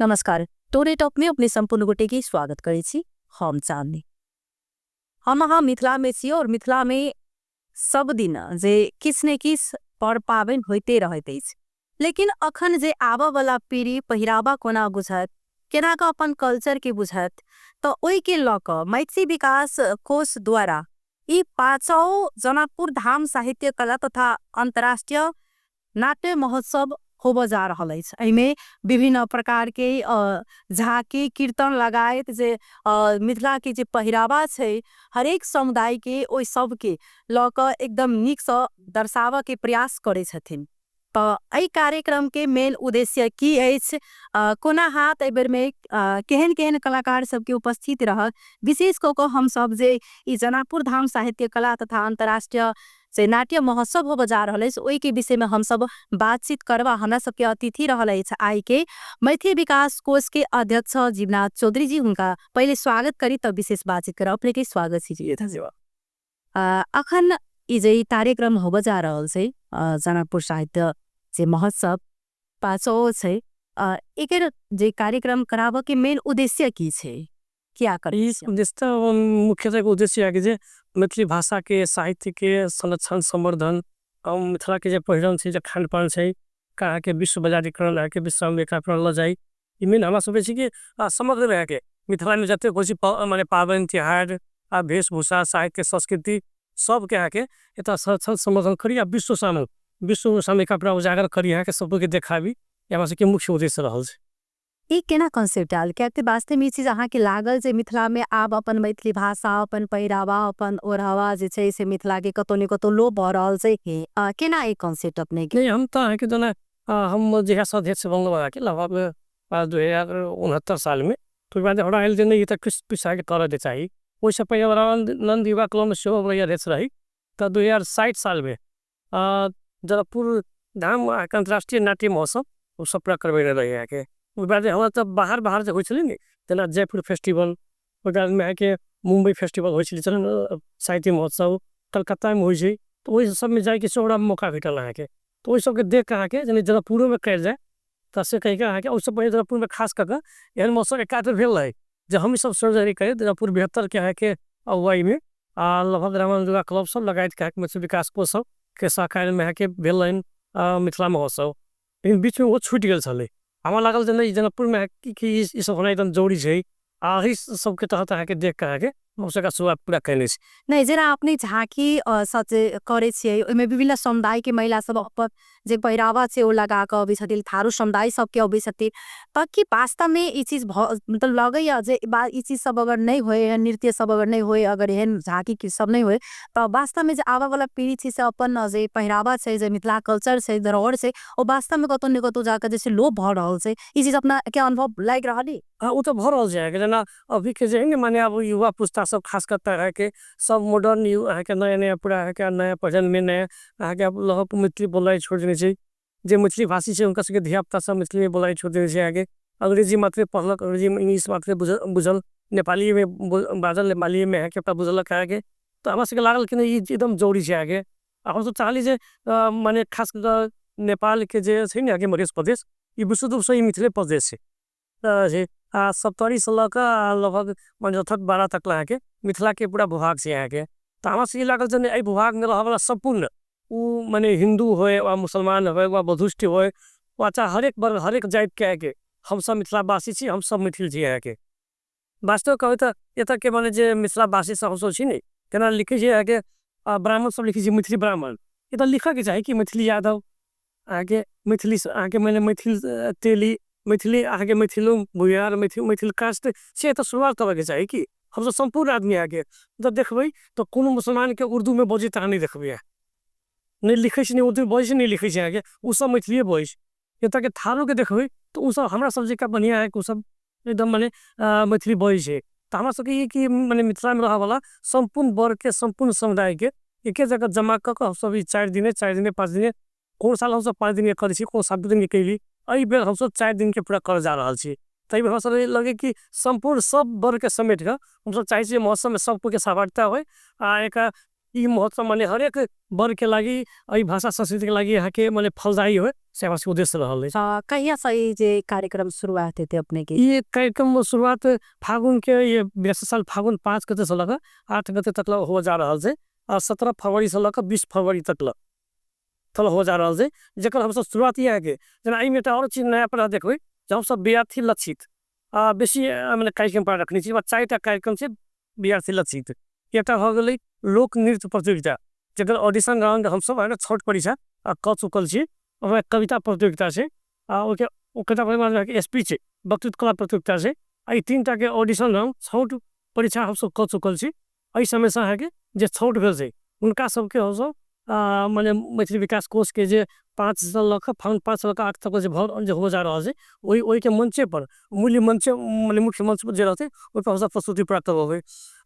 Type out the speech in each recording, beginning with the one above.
नमस्कार, टोरे टॉक में अपने संपूर्ण गोटे के स्वागत करै छी। हम चांदनी। हम अहाँ मिथिला में छी और मिथिला में सब दिन जे किछु ने किछु पर पाबनि होइते रहैत अछि, लेकिन अखन जे आबऽ वाला पीढ़ी पहिरावा कोना बुझत, केना कऽ अपन कल्चर के बुझत, तऽ ओहि के लऽ कऽ मैथिली विकास कोष द्वारा ई पाँचों जनकपुर धाम साहित्य कला तथा अंतर्राष्ट्रीय नाट्य महोत्सव होबऽ जा रहल अछि। एहिमे विभिन्न प्रकार के झांकी कीर्तन लगायत जे मिथिला के जे पहिरावा छै हरेक समुदाय के ओहि सब के लऽ कऽ एकदम नीकसँ दर्शाबऽ के प्रयास करै छथिन। तऽ एहि कार्यक्रम के मेन उद्देश्य की अछि, कोना हाथ एहि बेर में केहन केहन कलाकार सबके उपस्थित रहत, विशेष कऽ कऽ हम सब जे ई जनकपुर धाम साहित्य कला तथा अंतर्राष्ट्रीय से नाट्य महोत्सव होबऽ जा रहल अछि ओहि के विषय में हम सब बातचीत करबा। हमरा सबके अतिथि रहल अछि आई के मैथिली विकास कोष के अध्यक्ष जीवनाथ चौधरी जी। हुनका पहले स्वागत करी तब विशेष बातचीत करब। अपने के स्वागत छी जी। धन्यवाद। अखन ई जे कार्यक्रम होबऽ जा रहल छै जनकपुर साहित्य जे महोत्सव पाँचो छै, एकर जे कार्यक्रम कराबऽ के मेन उद्देश्य की छै, क्या करै? उद्देश्य मुख्यतः उद्देश्य है कि जे मैथिली भाषा के साहित्य के संरक्षण संवर्धन, मिथिला के जे पहिरन छै, जे खान पान छै, कहाँ के विश्व बजारीकरण है के विश्व में एकरा लऽ जाय। ई मेन हमरा सब छै कि समग्र में के मिथिला में जते होइ छै माने पाबनि त्योहार आ वेशभूषा साहित्य संस्कृति सब के अहाँके एतऽ संरक्षण संवर्धन करी आ विश्व सामने एकरा उजागर करी, अहाँके सबके देखाबी। हमरा सबके मुख्य उद्देश्य रहल छै। ई केना कॉन्सेप्ट आयल? कियाकि वास्तव में ई चीज अहाँके लागल जे मिथिला में आब अपन मैथिली भाषा, अपन पहिरावा, अपन ओढ़ावा जे छै से मिथिला के कतौ ने कतौ लोप भऽ रहल छै, केना ई कॉन्सेप्ट अपने के? नहीं, हम तो अहाँके जेना हम जहिया से अध्यक्ष बनलहुँ अहाँके लगभग 2069 साल में, तो ओहि बाद हमरा आयल जे नहीं तऽ किछु किछु अहाँके करऽ के चाही। ओहिसँ पहिले नन्द युवा क्लब में सेहो हम अध्यक्ष रही। तऽ 2060 साल में जनकपुर धाम अहाँके अंतर्राष्ट्रीय नाट्य महोत्सव ओ सब पूरा करबेने रही अहाँके। ओहि बाद हमरा तऽ बाहर बाहर जे होइ छलै ने, जेना जयपुर फेस्टिवल, ओहि बादमे अहाँके मुम्बई फेस्टिवल होइ छलै साहित्य महोत्सव, कलकत्तामे होइ छै, तऽ ओहि सबमे जाइके सेहो हमरा मौका भेटल अहाँके। तऽ ओहि सबके देख कऽ अहाँके जेना जनकपुरोमे कयल जाय तऽ से कहिके अहाँके ओहिसँ पहिले जनकपुरमे खास कऽ कऽ एहन महोत्सव एकाध बेर भेल रहै जे हमही सब सर्जरी करैत जनकपुर 72 के अहाँके अगुवाईमे आ लगभग रामानन्द युवा क्लब सब लगायत अहाँके मैथिली विकास कोष सब के सहकार्यमे अहाँके भेल रहनि मिथिला महोत्सव। लेकिन बीचमे ओहो छुटि गेल छलै। हमरा लागल जे नहि जनकपुरमे की ई सब होनाइ एकदम जरूरी छै आ एहि सबके तहत अहाँके देख कऽ अहाँके हमसब एकरा शुरुआत पूरा कयने छी। नहि, जेना अपने झाँकी सज करै छियै ओहिमे विभिन्न समुदाय के महिला सब अपन जे पहिरावा छै ओ लगा कऽ अबै छथिन, थारू समुदाय सबके अबै छथिन, तऽ की वास्तव में ई चीज मतलब लगैया जे ई चीज सब अगर नहीं होए, एहन नृत्य सब अगर नहीं होए, अगर एहन झाँकी सब नहीं होए, तऽ वास्तव में जे आबऽ वाला पीढ़ी छै से अपन जे पहिरावा छै, जे मिथिला कल्चर छै, धरोहर छै, ओ वास्तव में कतौ ने कतौ जाकर जे लोप भऽ रहल छै, ई चीज अपना के अनुभव लागि रहल है? हाँ, वो तो भऽ रहल छै अहाँके। जेना अभी के जे है ने माने आब युवा पुस्ता सब खास कर अहाँके सब मॉडर्न युग अहाँके नया नया पूरा अहाँके नया पहिरन में नया अहाँके आब लगभग मैथिली बोलनाइ छोड़ि देने छै। जे मैथिली भाषी छै हुनका सबके धिया पुता सब मैथिली में बोलनाइ छोड़ि देने छै अहाँके। अंग्रेजी मात्रे पढ़लक, अंग्रेजी इंग्लिश मात्रे बुझल, नेपाली में बाजल, नेपाली में अहाँके बुझलक अहाँके। तऽ हमरा सबके लागल कि नहि ई एकदम जरूरी छै अहाँके। हमसब चाहली जे माने खास कऽ नेपाल के जे छै ने अहाँके मध्य प्रदेश, ई विशुद्ध रूपसँ ई मिथिले प्रदेश छै। आ सप्तरीसँ लऽ कऽ लगभग मझौथक बारह तक अहाँके मिथिलाके पूरा भूभाग छै अहाँके। तऽ हमरा सबके ई लागल जे नहि एहि भूभागमे रहऽवला सम्पूर्ण ओ माने हिन्दू होय वा मुसलमान होय वा बौद्धिस्ट होय वा चाहे हरेक वर्ग हरेक जातिके अहाँके हमसब मिथिलावासी छी, हमसब मैथिल छी अहाँके। वास्तव कहबै तऽ एतऽके माने जे मिथिलावासी सब हमसब छी ने, तेना लिखै छै अहाँके ब्राह्मण सब लिखै छै मैथिली ब्राह्मण, एतऽ लिखऽके चाही कि मैथिली यादव अहाँके, मैथिली अहाँके माने मैथिल तेली, मैथिली अहाँके, मैथिलो भूमिहार, मैथिल कास्ट से एतऽ शुरुआत करऽके चाही कि हमसब सम्पूर्ण आदमी अहाँके। जब देखबै तऽ कोनो मुसलमानके उर्दूमे बजैत अहाँ नहि देखबै, नहि लिखै छै, नहि उर्दू बजै छै, नहि लिखै छै अहाँके, ओ सब मैथिलिए बजै छै। एतऽके थारूके देखबै तऽ ओसब हमरा सब जकाँ बढ़िआँ है, ओसब एकदम माने मैथिली बजै छै। तऽ हमरा सबके ई कि माने मिथिलामे रहऽवला सम्पूर्ण वर्गके सम्पूर्ण समुदायके एके जगह जमा कऽ कऽ हमसब ई 4 दिने 4 दिने 5 दिने, कोन साल हमसब 5 दिनके करै छी, कोन साल 2 दिनके कैली, एहि बेर हमसब 4 दिनके पूरा करऽ जा रहल छी। ताहि हमरा सबके लगे कि सम्पूर्ण सब वर्गके समेट कऽ हमसब चाहै छी महोत्सवमे सब कोइके सहभागिता होइ आ एक ई महोत्सव माने हरेक वर्ग के लागि एहि भाषा संस्कृति के लागि अहाँके माने फलदायी होइ, से हमरा सबके उद्देश्य रहल अछि। कहिया से ई जे कार्यक्रम शुरुआत हेतै अपने के? ई कार्यक्रम शुरुआत फागुन के ये साल फागुन 5 गते से लऽ 8 गते तक हो जा रहल छै, आ 17 फरवरी से लऽ 20 फरवरी तक लऽ हो जा रहल छै, जकर हमसब शुरुआत अहाँके जेना एहिमे एकटा आओर चीज नया पर देखबै जे हमसब विद्यार्थी लक्षित बेसी मने कार्यक्रम पर रखने छी। 4 टा कार्यक्रम छै विद्यार्थी लक्षित। एकटा भऽ गेलै लोक नृत्य प्रतियोगिता, जकर ऑडिशन राउंड हमसब अहाँके छोट परीक्षा कऽ चुकल छी। ओहिमे कविता प्रतियोगिता छै, आ ओहिके कविता स्पीच वक्तृत्व कला प्रतियोगिता छै। एहि 3 टा के ऑडिशन राउंड छोट परीक्षा हमसब कऽ चुकल छी। एहि समयसँ अहाँके जे छोट भेल छै हुनका सबके हमसब मने मैथिली विकास कोष के जे 5 से लऽ कऽ फागुन 5 से लऽ कऽ 8 तक जे हो जा रहल छै ओहिके मंचे पर मूल्य मंच मने मुख्य मंच पर जे रहतै ओहिपर हमसब प्रस्तुति प्राप्त करबै।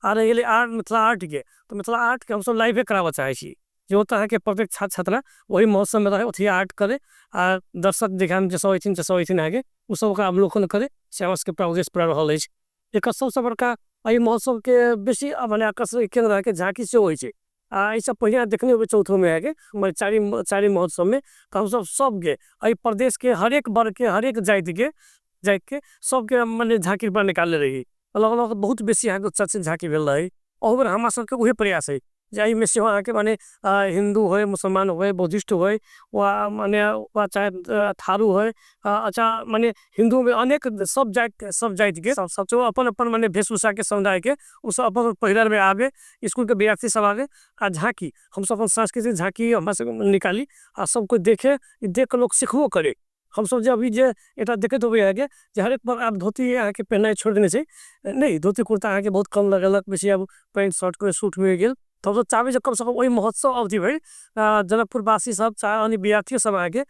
आ रहि गेलै आर्ट, मिथिला आर्ट के, तऽ मिथिला आर्ट के हमसब लाइवे कराबऽ चाहै छी, जे ओतऽ अहाँके प्रत्येक छात्र छात्रा ओहि महोत्सव में रहै ओतहि आर्ट करे आ दर्शक दीर्घा जे सब अयथिन से सब अयथिन अहाँके ओ सब ओकरा अवलोकन करे, से हमरा सबके उद्देश्य पूरा रहल अछि। एकर सबसँ बड़का एहि महोत्सव के बेसी मने आकर्षण केन्द्र अहाँके झाँकी सेहो होइ छै। आ एहिसँ पहिने देखने होबै चौथो में अहाँके चारिम महोत्सव में तऽ हमसब सबके एहि प्रदेश के हरेक वर्ग के हरेक जाति के सबके मने झाँकी पर निकालने रही। लगभग बहुत बेसी अहाँके चर्चित झाँकी भेल रही। अहू बेर हमरा सबके उहे प्रयास है जे एहिमे सेहो अहाँके माने हिन्दू होइ, मुसलमान होइ, बुद्धिस्ट होइ वा माने वा चाहे थारू होइ, अच्छा माने हिन्दू में अनेक सब जाति के सब अपन अपन माने वेशभूषा के समुदाय के ओ सब अपन पहिरन में आबे, स्कूल के विद्यार्थी सब आबे आ झाँकी हमसब अपन सांस्कृतिक झाँकी हमरा सब निकाली आ सब कोइ देखे, देख के लोग सिखबो करे। हमसब जे अभी जे एकटा देखैत होबै अहाँके जे हरेक आब धोती अहाँके पहिरनाइ छोड़ि देने छै, नहि धोती कुर्ता अहाँके बहुत कम लगेलक, बेसी आब पैंट शर्ट के सूट में गेल। तऽ हमसब चाहबै जे कम से कम ओहि महोत्सव अवधि भरि जनकपुरवासी सब चाहे अन्य विद्यार्थी सब अहाँके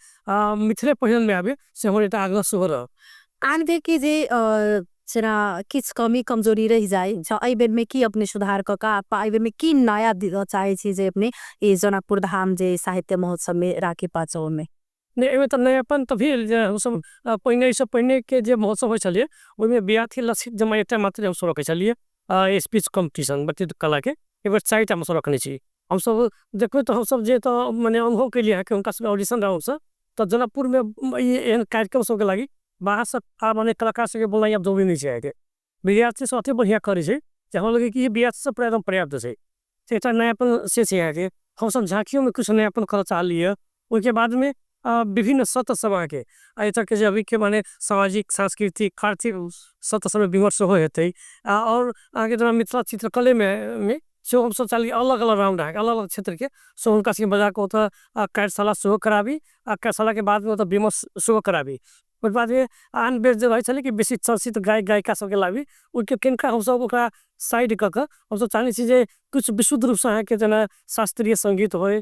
मिथिले पहिरन में आबे, से हमर एकटा आग्रह सेहो रहत। आन बेर के जे जेना किछु कमी कमजोरी रहि जाय, एहि बेर में की अपने सुधार कऽ कऽ एहि बेर में की नया चाहे छी जे अपने ई जनकपुर धाम जे साहित्य महोत्सव में राखी पाचो में? नहि, एहिमे तऽ नयापन तऽ भेल जे हमसब पहिने एहिसँ पहिने के जे महोत्सव होइ छलियै ओहिमे विद्यार्थी लक्षित जमा एकटा मात्र हमसब रखै छलियै स्पीच कॉम्पिटिशन वक्तृत्व कला के, एक बेर 4 टा हमसब रखने छी। हमसब देखबै तऽ हमसब जे तऽ मने अनुभव केलियै अहाँके हुनका सबके ऑडिशन राउंडसँ तऽ जनकपुर में एहन कार्यक्रम सबके लागि बाहर से मने कलाकार सबके बोलनाइ आब जरूरी नहि छै। अहाँके विद्यार्थी सब अते बढ़िआँ करै छै जे हमरा लगैए कि विद्यार्थी सब पूरा एकदम पर्याप्त छै। एकटा नयापन से छै अहाँके। हमसब झाँकियोमे किछु नयापन करऽ चाहलियै। ओहिके बादमे विभिन्न सत्र सब अहाँके एहि तरहके जे अभीके माने सामाजिक सांस्कृतिक आर्थिक सत्र सबमे विमर्श सेहो हेतै। आओर अहाँके जेना मिथिला चित्रकलेमे सेहो हमसब चाहलियै अलग अलग राउंड अहाँके अलग अलग क्षेत्रके से हुनका सबके बजा कऽ ओतऽ कार्यशाला सेहो कराबी आ कार्यशालाके बादमे ओतऽ विमर्श सेहो कराबी। ओहिके बादमे आन बेर जे रहै छलै कि बेसी चर्चित गायक गायिका सबके लाबी, ओहिके कनिका हमसब ओकरा साइड कऽ कऽ हमसब चाहै छी जे किछु विशुद्ध रूपसँ अहाँके जेना शास्त्रीय संगीत होइ,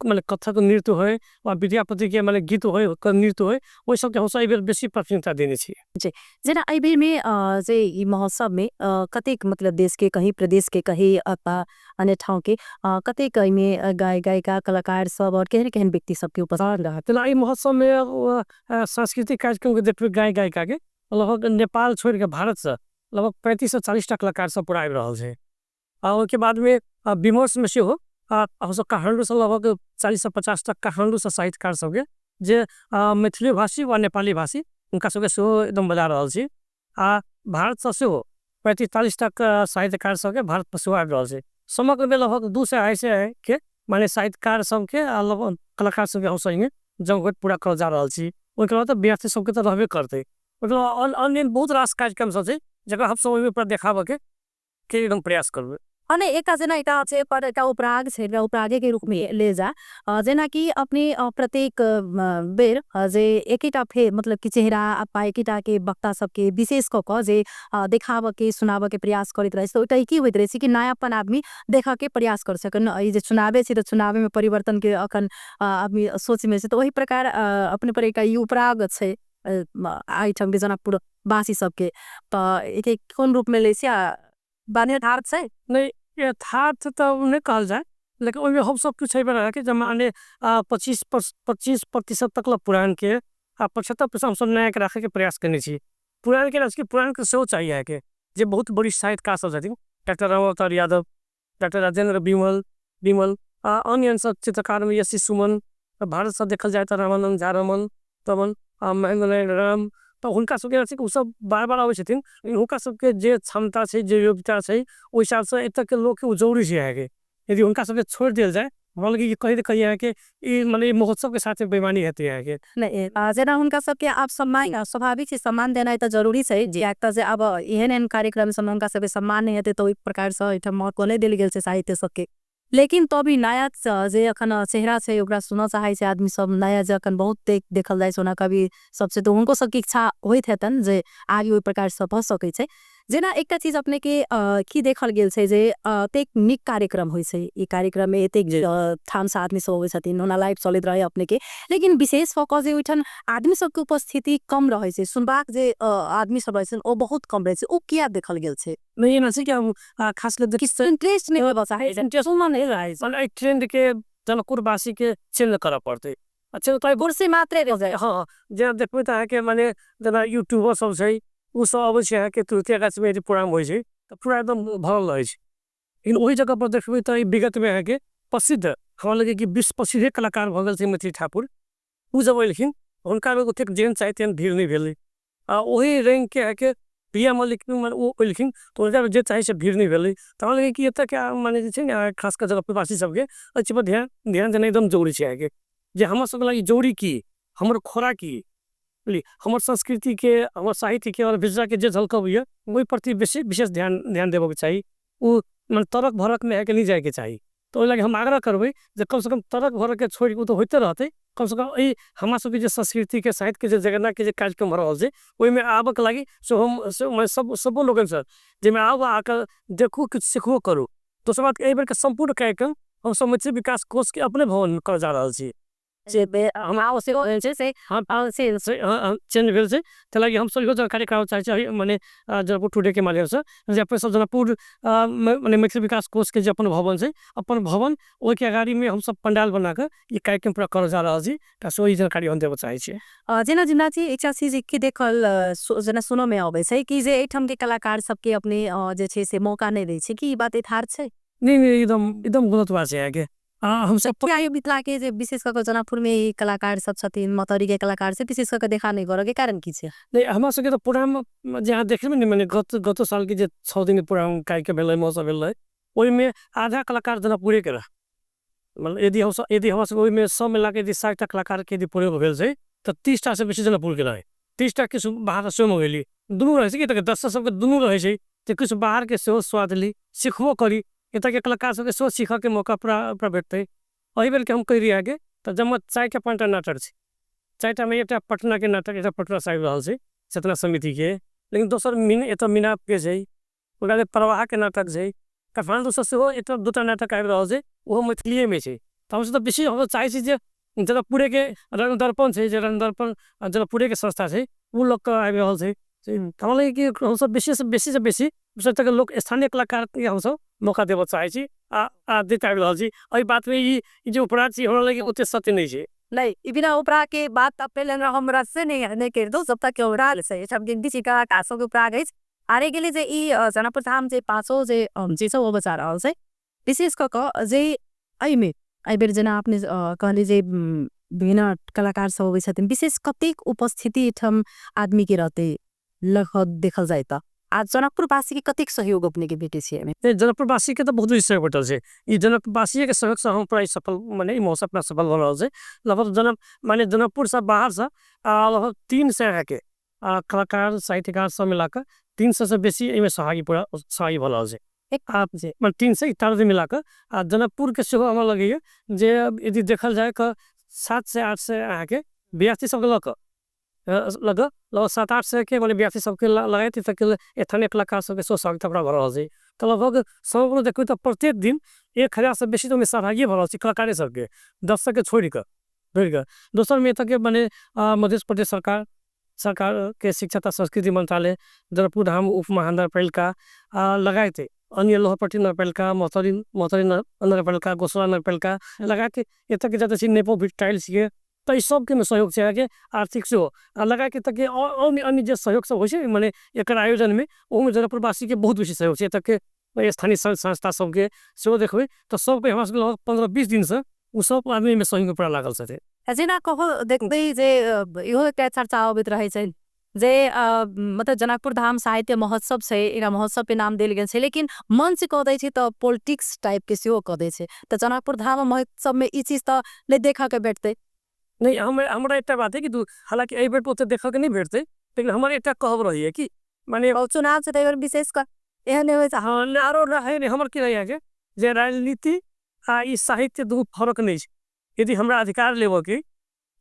मने कथक नृत्य होइ वा विद्यापति के मने गीत होइ, ओकर नृत्य होइ, ओहि सबके हमसब एहि बेर बेसी प्राथमिकता देने छी। जेना एहि बेर में जे ई महोत्सव में कतेक मतलब देश के कहीं प्रदेश के कहीं अन्य ठाउँ के कतेक एहिमे गायक गायिका कलाकार सब और केहन केहन व्यक्ति सबके उपस्थित रहत? जेना एहि महोत्सव में सांस्कृतिक कार्यक्रम के देखबै गायक गायिका के लगभग नेपाल छोड़ के भारत से लगभग 35 से 40 टा कलाकार सब पूरा आबि रहल छै। आ ओहिके बाद में विमर्श में सेहो हमसब काठमांडू से लगभग 40 से 50 तक काठमांडू से साहित्यकार सबके जे मैथिली भाषी वा नेपाली भाषी हुनका सबके सेहो एकदम बजा रहल छी। आ भारत से सेहो 35-40 तक साहित्यकार सबके भारत पर सेहो आबि रहल छै। समग्र में लगभग 200 250 के माने साहित्यकार सबके आ लगभग कलाकार सबके हमसब एहिमे जमघट पूरा करऽ जा रहल छी। ओहिके बाद तऽ विद्यार्थी सबके तऽ रहबे करतै, मतलब अन्य बहुत रास कार्यक्रम सब छै जकरा हमसब ओहिमे पूरा देखाबऽ के एकदम प्रयास करबै। नहि, एकटा जेना एकटा छै पर एकटा उपराग छै, एकटा उपरागे के रूप में ले जा, जेना कि अपने प्रत्येक बेर जे एकेटा फेर मतलब कि चेहरा अथवा एकेटा के वक्ता सबके विशेष कऽ कऽ जे देखाबऽ के सुनाबऽ के प्रयास करैत रहै छै, ओहिटा की होइत रहै छै कि नयापन आदमी देखऽ के प्रयास कर सकन। ई जे चुनावे छै तऽ चुनावे में परिवर्तन के अखन आदमी सोच में छै, तऽ ओही प्रकार अपने पर एकटा ई उपराग छै एहिठाम के जनकपुर वासी सबके, तऽ एक कोन रूप में लै छै यथार्थ छै? नहि, यथार्थ तऽ नहि कहल जाय, लेकिन ओहिमे हमसब किछु एहि बेर अहाँके माने 25% तक लग पुरान के आ 75% हमसब नया के राखै के प्रयास केने छी। पुरान के पुरान के सेहो चाही अहाँके जे बहुत वरिष्ठ साहित्यकार सब छथिन, डॉक्टर रामावतार यादव, डॉक्टर राजेंद्र विमल, विमल आ अन्य अन्य सब चित्रकारमे यशी सुमन, भारतसँ देखल जाय तऽ रामानन्द झा रमन तमन आ महेन्द्र नारायण राम, तऽ हुनका सबके छै ओ सब बार बार अबै छथिन। लेकिन हुनका सबके जे क्षमता छै, जे योग्यता छै, ओहि हिसाबसँ एतऽके लोकके ओ जरूरी छै अहाँके। यदि हुनका सबके छोड़ि देल जाय, हमरा लगैए कि कहीं ने कहीं अहाँके ई मने महोत्सवके साथे बेईमानी हेतै अहाँके। नहि, जेना हुनका सबके आब सम्मान स्वाभाविक छै, सम्मान देनाइ तऽ जरूरी छै, किएक तऽ जे आब एहन एहन कार्यक्रम सबमे हुनका सबके सम्मान नहि हेतै तऽ ओहि प्रकारसँ एहिठाम महत्व नहि देल गेल छै साहित्य सबके। लेकिन तो भी नया जे अखन चेहरा छै ओकरा सुनऽ चाहै छै आदमी सब, नया जे अखन बहुत देखल जाइ छै ओना कवि सबसे, तऽ हुनको सबके इच्छा होइत हेतनि जे आगे ओहि प्रकारसँ भऽ सकै छै। जेना एकटा चीज अपने के की देखल गेल छै जे एतेक नीक कार्यक्रम होइ छै, ई कार्यक्रम में एतेक ठामसँ आदमी सब अबै छथिन, ओना लाइव चलैत रहे अपने के, लेकिन विशेष कऽ कऽ जे ओहिठाम आदमी सबके उपस्थिति कम रहै छै, सुनबाक जे आदमी सब रहै छै ओ बहुत कम रहै छै, ओ किया देखल गेल छै? नहि, एना छै कि हम खास कर किछु इंटरेस्ट नहि होबऽ चाहै छै, सुनऽ नहि चाहै छै। एहि ट्रेंड के जनकपुरवासी के चेंज करऽ पड़तै। अच्छा, तऽ कुर्सी मात्रे रह जाय। हँ, जेना देखबै तऽ अहाँके मने जेना यूट्यूबर सब छै, ओ सब अबै छै अहाँके तुरते गाछमे यदि प्रोग्राम होइ छै तऽ पूरा एकदम भरल रहै छै। लेकिन ओहि जगह पर देखबै तऽ विगतमे अहाँके प्रसिद्ध, हमरा लगैए कि विश्व प्रसिद्धे कलाकार भऽ गेल छै मैथिली ठाकुर, ओ जब एलखिन हुनका ओतेक जेहन चाही तेहन भीड़ नहि भेलै। आ ओहि रंगके अहाँके प्रिया मल्लिक ओ एलखिन तऽ हुनका जे चाही से भीड़ नहि भेलै। तऽ हमरा लगैए कि एतऽके मने जे छै ने खास कऽ जनकपुरवासी सबके एहि चीज पर ध्यान ध्यान देनाइ एकदम जरूरी छै अहाँके, जे हमर सबके लागि जरूरी की, हमर खोराक की, बुझलियै, हमर संस्कृतिके, हमर साहित्यके आओर विद्याके जे झलकबैए ओहि प्रति बेसी विशेष ध्यान ध्यान देबऽके चाही। ओ मने तड़क भड़कमे अहाँके नहि जाइके चाही। तऽ ओहि लागि हम आग्रह करबै जे कमसँ कम तड़क भड़कके छोड़ि, ओ तऽ होइते रहतै, कमसँ कम एहि हमरा सबके जे संस्कृतिके साहित्यके जे जगरनाके जे कार्यक्रम भऽ रहल छै ओहिमे आबऽके लागि से हम से सब सबो लोकनिसँ जाहिमे आउ, आके देखू, किछु सिखबो करू। दोसर बात, एहि बेरके सम्पूर्ण कार्यक्रम हमसब मैथिली विकास कोषके अपने भवनमे करऽ जा रहल छी। जे हमरा ओ सेहो छै से चेंज भेल छै, ताहि लागि हमसब इहो जानकारी कराबऽ चाहै छी मने जनकपुर टुडेके माध्यमसँ जे अपने सब जनकपुर मने मैथिली विकास कोषके जे अपन भवन छै, अपन भवन ओहिके अगाड़ीमे हमसब पंडाल बनाकऽ ई कार्यक्रम पूरा करऽ जा रहल छी, तऽ से ई जानकारी हम देबऽ चाहै छी। जेना जेना जी एकटा चीज की देखल जेना सुनऽमे अबै छै कि जे एहिठामके कलाकार सबके अपने जे छै से मौका नहि दै छै, की ई बात यथार्थ छै? नहीं नहीं, एकदम एकदम गलत बात छै अहाँके। हमसब मिथिला के जे विशेष कऽ जनकपुर में ई कलाकार सब छथिन, मतहरी के कलाकार से विशेष कऽ देखा नहि करऽ के कारण की छै? नहीं, हमरा सबके तऽ प्रोग्राम जे अहाँ देखबै ने, मने गत गत साल के जे 6 दिन प्रोग्राम कार्यक्रम भेलै, महोत्सव भेलै, ओहिमे आधा कलाकार जनकपुरे के रहै। मतलब यदि हमसब यदि हमरा सबके ओहिमे सब मिलाके यदि 60टा कलाकार के यदि प्रयोग भेल छै तऽ 30टा से बेसी जनकपुर के रहै, 30टा किछु बाहर सेहो मंगेली, दुनू रहै छै कि दर्शक सबके दुनू रहै छै जे किछु बाहरके सेहो स्वाद ली, सिखबो करी, एतऽके कलाकार सबके सेहो सीखऽके मौका पूरा पूरा भेटतै। एहि बेरके हम कहि दिअ अहाँके तऽ जम्मा 4टा 5टा नाटक छै, 4टामे एकटा पटनाके नाटक एकटा पटनासँ आबि रहल छै चेतना समितिके, लेकिन दोसर एतऽ मिनापके छै, ओकरा बाद प्रवाहके नाटक छै, काठमाण्डूसँ सेहो एकटा दूटा नाटक आबि रहल छै, ओहो मैथिलीएमे छै। तऽ हमसब तऽ बेसी हमसब चाहै छी जे जनकपुरेके रंगदर्पण छै, जे रंगदर्पण जनकपुरेके संस्था छै, ओ लऽ कऽ आबि रहल छै। हमरा लगैए कि हमसब बेसीसँ बेसी बेसी एतऽके लोक स्थानीय कलाकारके हमसब मौका देबऽ चाहै छी आ दैत आबि रहल छी। एहि बातमे ई जे उपराग छै हमरा लगैए ओतेक सत्य नहि छै। नहीं, ई बिना उपरा के बात अपने हमरा से नहीं नहीं करि दो जब तक उपराग छै, सब गिनती छी कलाकार सबके उपराग अछि। आरे गेलै जे ई जनकपुर धाम जे पाँचो जे जे सब ओ बचा रहल छै, विशेष कऽ कऽ जे एहिमे एहिबेर जेना अपने कहली जे विभिन्न कलाकार सब अबै छथिन, विशेष कतेक उपस्थिति एहिठाम आदमी के रहतै लगभग देखल जाय तऽ आ जनकपुरवासी के कतेक सहयोग अपने के भेटै छै एहिमे? जनकपुरवासी के तऽ बहुत बेसी सहयोग भेटल छै। ई जनकपुरवासीके सहयोगसँ हम पूरा ई सफल मने ई महोत्सव अपना सफल भऽ रहल छै। लगभग जनक माने जनकपुरसँ बाहरसँ लगभग 300 अहाँके कलाकार साहित्यकार सब मिलाकऽ 300सँ बेसी एहिमे सहभागी पूरा सहभागी भऽ रहल छै, आ मने 341 मिलाकऽ। आ जनकपुरके सेहो हमरा लगैए जे यदि देखल जाय तऽ 700 800 अहाँके विद्यार्थी सबके लऽ कऽ लगभग 700-800 के मने विद्यार्थी सबके लगायत एतऽके स्थानीय कलाकार सबके सेहो सहभागिता पूरा भऽ रहल छै। तऽ लगभग समग्र देखबै तऽ प्रत्येक दिन 1000सँ बेसी तऽ ओहिमे सहभागिए भऽ रहल छै कलाकारे सबके, दर्शकके छोड़ि कऽ छोड़ि कऽ। दोसरमे एतऽके मने मध्य प्रदेश सरकार सरकारके शिक्षा तथा संस्कृति मंत्रालय, जनकपुर धाम उप महानगरपालिका लगायत अन्य लोहपट्टी नगरपालिका, महोत्तरी महोत्तरी नगरपालिका, गोसला नगरपालिका लगायत एतऽके जते छै नेपोभिट टाइल्सके, तऽ ई सबके सहयोग छै अहाँके आर्थिक सेहो, आ लगायत एतऽके अन्य अन्य जे सहयोग सब होइ छै मने एकर आयोजनमे ओहोमे जनकपुरवासीके बहुत बेसी सहयोग छै एतऽके। स्थानीय संस्था सबके सेहो देखबै तऽ सबके हमरा सबके लगभग 15-20 दिनसँ ओ सब आदमी एहिमे सहयोगमे पूरा लागल छथिन। जेना कहो देखबै जे इहो एकटा चर्चा अबैत रहै छै जे मतलब जनकपुर धाम साहित्य महोत्सव छै, एकरा महोत्सव के नाम देल गेल छै, लेकिन मंच कऽ दै छै तऽ पॉलिटिक्स टाइप के सेहो कऽ दै छै, तऽ जनकपुर धाम महोत्सव में ई चीज तऽ नहि देखऽ के भेटतै। नहीं, हमरा एकटा बात है कि हालांकि एहि बेर ओते देखऽ के नहीं भेटतै, लेकिन हमर एकटा कहब रहैए कि माने चुनाव छै तऽ विशेष कऽ एहन नहि होइ छै। हाँ, आरो रहै नहि, हमर की रहैए जे राजनीति आ ई साहित्य दुनू फरक नहि छै। यदि हमरा अधिकार लेबऽ के,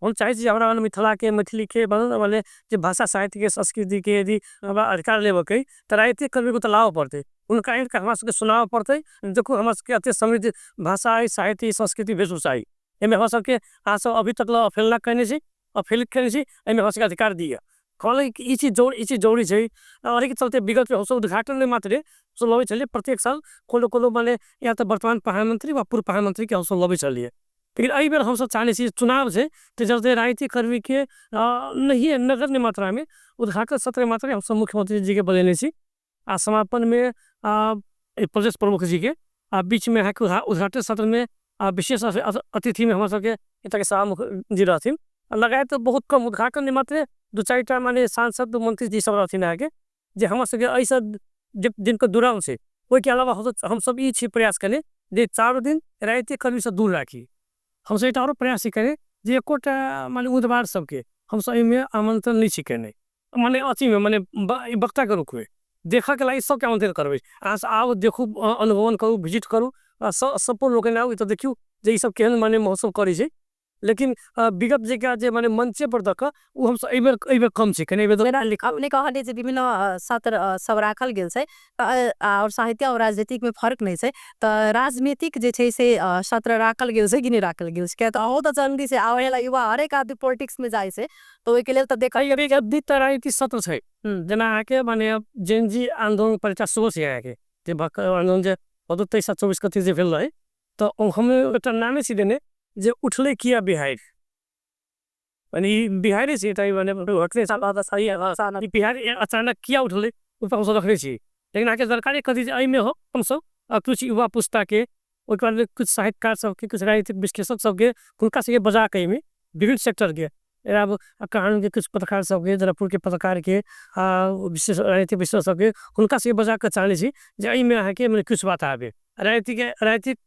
हम चाहै छी जे हमरा मिथिला के, मैथिली के, माने जे भाषा साहित्य के, संस्कृति के यदि हमरा अधिकार लेबऽ के तऽ राजनीतिक कर्मी को तऽ लाबऽ पड़तै, हुनका आनिके हमरा सबके सुनाबऽ पड़तै, देखू हमरा सबके एते समृद्ध भाषा अइ, साहित्य, संस्कृति, वेशभूषा अइ, एहिमे हमरा सबके अहाँ सब अभी तक अवहेलना कयने छी, अवहेलित कयने छी, एहिमे हमरा सबके अधिकार दिअ। कहलक कि ई चीज जरूरी छै। और एहिके चलते विगत में हमसब उद्घाटन में मात्रे हमसब लबै छलियै प्रत्येक साल कोनो कोनो माने या तऽ वर्तमान प्रधानमंत्री वा पूर्व प्रधानमंत्री के हमसब लबै छलियै, लेकिन एहि बेर हमसब चाहने छी चुनाव छै तऽ चलते राजनीतिक कर्मी के नहिये नगण्य मात्रा में उद्घाटन सत्र मात्रे हमसब मुख्यमंत्री जी के बजेने छी, आ समापन में प्रदेश प्रमुख जी के, आ बीच में अहाँके उद्घाटन सत्र में विशेष अतिथि में हमरा सबके एतऽ के सभामुख जी रहथिन, लगायत बहुत कम उद्घाटन मात्रे 2-4 माने सांसद मंत्री जी सब रहथिन अहाँके, जे हमरा सबके एहिसँ जिनकर दुराव छै ओहिके अलावा हमसब ई छी प्रयास केने जे 4 दिन राजनीतिक कर्मीसँ दूर राखी। हमसब एकटा आरो प्रयास केने जे एकोटा माने उम्मीदवार सबके हमसब एहिमे आमंत्रण नहि छी केने, माने अथीमे माने वक्ताके रूपमे देखऽके लागि सबके आमंत्रित करबै, अहाँ सब आउ देखू, अनुभवन करू, विजिट करू, सब लोकनि आउ एतऽ देखियौ जे ई सब केहन माने महोत्सव करै छै। लेकिन विगत जेका जे माने मंचे पर दऽ कऽ ओ हमसब एहिबेर कम छै। अपने कहलियै जे विभिन्न सत्र सब राखल गेल छै और साहित्य और राजनीतिक में फर्क नहीं छै, तऽ राजनीतिक जे छै से सत्र राखल गेल छै कि नहि राखल गेल छै? किया तऽ अहूँ तऽ जल्दी से आबै युवा हरेक आदमी पॉलिटिक्स में जाइ छै तऽ ओहिके लेल तऽ देखै राजनीतिक सत्र छै, जेना अहाँके माने जेनजी आन्दोलन पर एकटा सेहो छै अहाँके, जे आन्दोलन जे 23 आ 24 कथी जे भेल रहै तऽ हम एकटा नामे छी देने जे उठलै किया बिहार, माने ई बिहारे छै, माने बिहार अचानक किया उठलै ओ तऽ हमसब रखने छी, लेकिन अहाँके जानकारी कथी छै एहिमे हमसब कुछ युवा पुस्ता के, ओहिके बाद कुछ साहित्यकार सबके, कुछ राजनीतिक विश्लेषक सबके, हुनका सबके बजा के एहिमे विभिन्न सेक्टर के, आब कहानी के कुछ पत्रकार सबके, जनकपुर के पत्रकार के, विशेष राजनीतिक विश्लेषक सबके, हुनका सबके बजा के चाहै छी जे एहिमे अहाँके माने कुछ बात आबे। राजनीतिक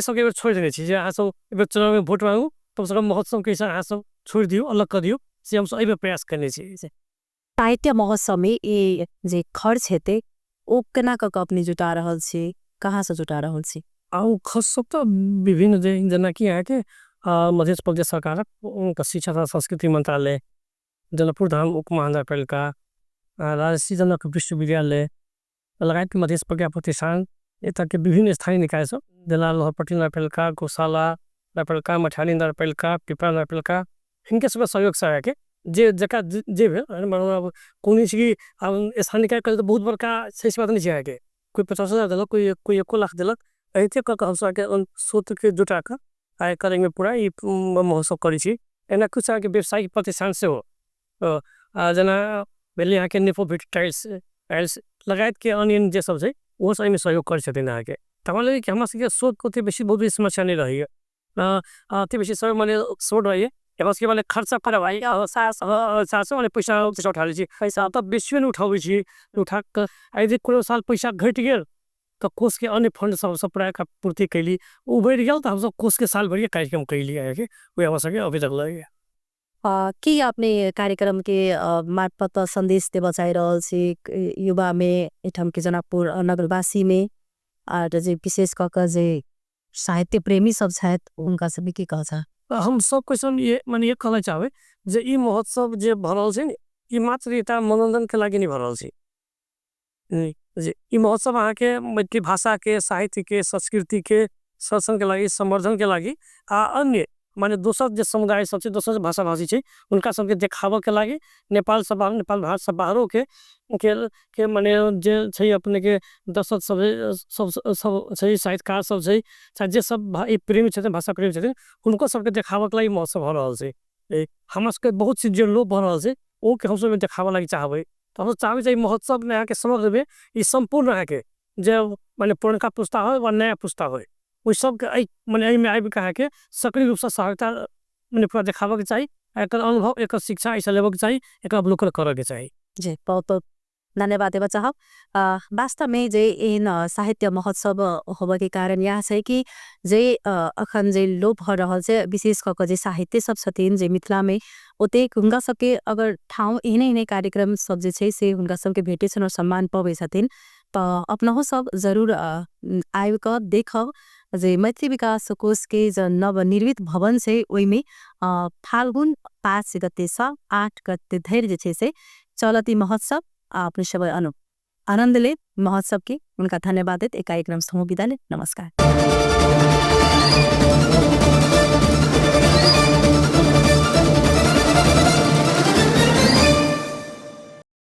सबके छोड़ि देने छी जे अहाँ सब एक बेर चुनाव में वोट मांगू, कम से कम महोत्सव के अहाँ सब छोड़ि दियौ, अलग कऽ दियौ, से हमसब एहिमे प्रयास करने छी। साहित्य महोत्सव में ई जे खर्च हेतै ओ केना कऽ के अपने जुटा रहल छी, कहाँ से जुटा रहल छी? आ ओ खर्च सब तऽ विभिन्न जेनाकि अहाँके मध्य प्रदेश सरकारक शिक्षा तथा संस्कृति मंत्रालय, जनकपुर धाम उप महानगरपालिका, राजर्षि जनक विश्वविद्यालय लगायत मध्य प्रज्ञा प्रतिष्ठान, एतऽ के विभिन्न स्थानीय निकाय सब, जेना लोहपट्टी नगरपालिका, गौशाला नगरपालिका, मठारी नगरपालिका, पिपरा नगरपालिका, हिनके सबके सहयोग से अहाँके जे जकरा जे भेल, मतलब कोनो छै कि आब स्थानीय निकाय तऽ बहुत बड़का छै से बात नहि छै अहाँके, कोइ 50,000 देलक, कोइ 1 लाख देलक, एहिते कऽ कऽ हमसब अहाँके स्रोत के जुटा कऽ आइ एहिमे पूरा ई महोत्सव करै छी। एना कुछ अहाँके व्यवसायिक प्रतिष्ठान सेहो जेना भेलै अहाँके नेपोभिट टाइल्स लगायत के अन्य जे सब छै ओहो सब एहिमे सहयोग करै छथिन अहाँके। तऽ हमरा लगैए कि हमरा सबके स्रोत के ओते बेसी बहुत बेसी समस्या नहि रहैए, अति बेसी सब माने स्रोत रहैए, हमरा सबके माने खर्चा माने पैसा उठा लै छी, पैसा तऽ बेसियो नहि उठाबै छी, उठा कऽ यदि कोनो साल पैसा घटि गेल तऽ कोष के अन्य फंड सब प्रायः पूर्ति कैली, ओ बढ़ि गेल तऽ हमसब कोष के साल भरिके कार्यक्रम कैली अहाँके, वएह हमरा सबके अभी तक लगैए। की अपने कार्यक्रम के मार्फत संदेश देबऽ चाहि रहल छी युवा में, एहिठाम के जनकपुर नगरवासी में, आर जे विशेष कऽ कऽ जे साहित्य प्रेमी सब छथि हुनका सबके की कहऽ चाहब? हम सब क्वेश्चन ये माने ये कहना चाहबै जे ई महोत्सव जे भऽ रहल छै ने ई मात्र एकटा मनोरंजन के लागि नहि भऽ रहल छै, जे ई महोत्सव अहाँके मैथिली भाषा के, साहित्य के, संस्कृति के संरक्षण के लागि, संवर्धन के लागि आ अन्य माने दोसर जे समुदाय सब छै, दोसर जे भाषा भाषी छै हुनका सबके देखाबऽ के लागि नेपाल से बाहर, नेपाल भारत से बाहरों के माने जे छै अपने के दर्शक सब सब छै, साहित्यकार सब छै, चाहे जे सब ई प्रेमी छथिन, भाषा प्रेमी छथिन, हुनको सबके देखाबऽ के लागि महोत्सव भऽ रहल छै। हमरा सबके बहुत चीज जे लोप भऽ रहल छै ओ के हमसब देखाबऽ लागि चाहबै, तऽ हमसब चाहबै जे महोत्सव में अहाँके समग्र में ई सम्पूर्ण अहाँके जे मने पुरनका पुस्ता होइ वा नया पुस्ता होइ, ओहि सबके एहि मने एहिमे आबिके अहाँके सक्रिय रूपसँ सहायता मने पूरा देखाबऽके चाही। एकर अनुभव, एकर शिक्षा एहिसँ लेबऽके चाही, एकर अवलोकन करऽके चाही। जी, बहुत बहुत धन्यवाद देबऽ चाहब। वास्तवमे जे एहन साहित्य महोत्सव होबऽके कारण यह छै कि जे अखन जे लोप भऽ रहल छै, विशेष कऽ कऽ जे साहित्य सब छथिन जे मिथिलामे ओतेक, हुनका सबके अगर ठाउँ एहने एहने कार्यक्रम सब जे छै से हुनका सबके भेटै छनि और सम्मान पबै छथिन, तऽ अपनहु सब जरूर आबि कऽ देखब जे मैथिली विकास कोष के जे नवनिर्मित भवन छै ओहिमे फाल्गुन 5 गते सँ 8 गते धरि जे छै से चलत ई महोत्सव। आ अपने सब आनंद ले महोत्सव के। उनका धन्यवाद देत एक कार्यक्रम समूह विदा ले। नमस्कार।